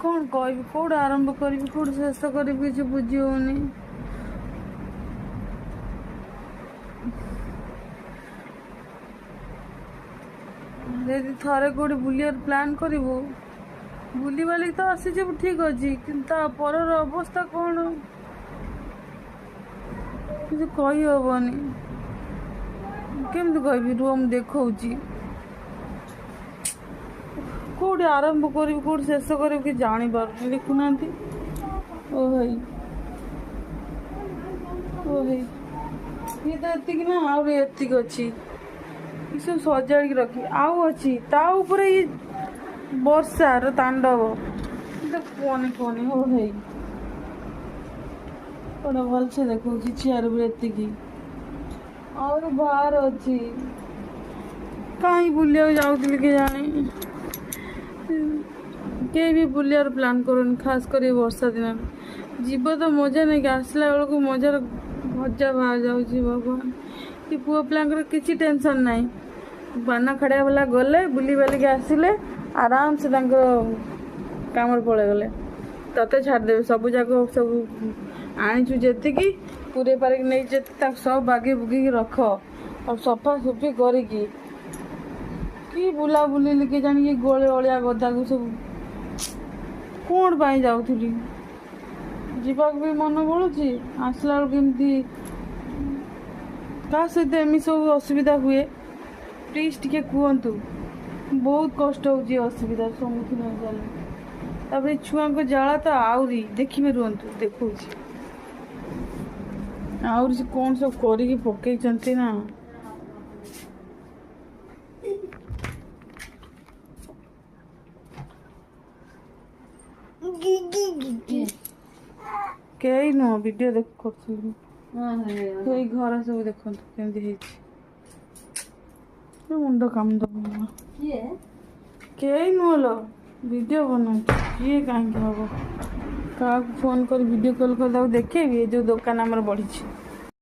କ'ଣ କହିବି, କେଉଁଠୁ ଆରମ୍ଭ କରିବି କେଉଁଠୁ ଶେଷ କରିବି କିଛି ବୁଝି ହେଉନି। ଯଦି ଥରେ କେଉଁଠି ବୁଲିବାର ପ୍ଲାନ୍ କରିବୁ, ବୁଲିବାଲିକି ତ ଆସିଯିବୁ ଠିକ୍ ଅଛି, କିନ୍ତୁ ତା ପରର ଅବସ୍ଥା କ'ଣ କିଛି କହିହେବନି। କେମିତି କହିବି, ରୁହ ମୁଁ ଦେଖାଉଛି। କେଉଁଠି ଆରମ୍ଭ କରିବି କେଉଁଠି ଶେଷ କରିବି କିଛି ଜାଣିପାରୁନି। ଦେଖୁନାହାନ୍ତି, ଓ ଭାଇ ଓ ଭାଇ, ଇଏ ତ ଏତିକି ନା, ଆହୁରି ଏତିକି ଅଛି। ଏସବୁ ସଜାଡ଼ିକି ରଖିବି, ଆଉ ଅଛି ତା ଉପରେ ଇଏ ବର୍ଷାର ତାଣ୍ଡବ। କୁହନି କୁହନି, ହଉ ଭାଇ ଗୋଟେ ଭଲସେ ଦେଖାଉଛି। ଚେୟାର ଉପରେ ଏତିକି, ଆହୁରି ବାହାର ଅଛି। କାହିଁ ବୁଲିବାକୁ ଯାଉଥିଲି କେଜାଣି। କେହି ବି ବୁଲିବାର ପ୍ଲାନ୍ କରୁନି, ଖାସ କରି ବର୍ଷା ଦିନରେ। ଯିବ ତ ମଜା ନେଇକି, ଆସିଲା ବେଳକୁ ମଜାର ଭଜା ବାହାରି ଯାଉଛି। ଭଗବାନ, ଏ ପୁଅ ପିଲାଙ୍କର କିଛି ଟେନସନ୍ ନାହିଁ। ବାନା ଖଡ଼ିଆ ବାଲା ଗଲେ ବୁଲି ବାଲିକି ଆସିଲେ, ଆରାମସେ ତାଙ୍କର କାମରେ ପଳେଇଗଲେ। ତତେ ଛାଡ଼ିଦେବେ ସବୁ ଯାକ, ସବୁ ଆଣିଛୁ ଯେତିକି ପୁରେଇ ପାରିକି ନେଇଛି ଯେତିକି, ତାକୁ ସବୁ ବାଗେଇ ବୁଗେଇକି ରଖ ଆଉ ସଫାସୁଫି କରିକି। କି ବୁଲାବୁଲି କିଏ ଜାଣିକି, ଗୋଳେ ଅଳିଆ ଗଦାକୁ ସବୁ କ'ଣ ପାଇଁ ଯାଉଥିଲି। ଯିବାକୁ ବି ମନ ବଳୁଛି, ଆସିଲା ବେଳକୁ ଏମିତି। କାହା ସହିତ ଏମିତି ସବୁ ଅସୁବିଧା ହୁଏ, ପ୍ଲିଜ୍ ଟିକେ କୁହନ୍ତୁ। ବହୁତ କଷ୍ଟ ହେଉଛି, ଅସୁବିଧାର ସମ୍ମୁଖୀନ ହେଇସାରିଲେ। ତାପରେ ଛୁଆଙ୍କ ଜ୍ୱାଳା ତ ଆହୁରି ଦେଖିବେ, ରୁହନ୍ତୁ ଦେଖାଉଛି। ଆହୁରି ସେ କ'ଣ ସବୁ କରିକି ପକେଇଛନ୍ତି ନା। କେହି ନୁହଁ, ଭିଡ଼ିଓ ଦେଖ କରୁଥିଲି। ଏଇ ଘର ସବୁ ଦେଖନ୍ତୁ କେମିତି ହେଇଛି, ମୁଣ୍ଡ କାମ ଦବ। କେହି ନୁହଁ ଲୋ, ଭିଡ଼ିଓ ବନାଉଛି। କିଏ କାହିଁକି ହବ? କାହାକୁ ଫୋନ୍ କରି ଭିଡ଼ିଓ କଲ୍ କରି ତାକୁ ଦେଖେଇବି। ଏ ଯେଉଁ ଦୋକାନ ଆମର ବଢ଼ିଛି।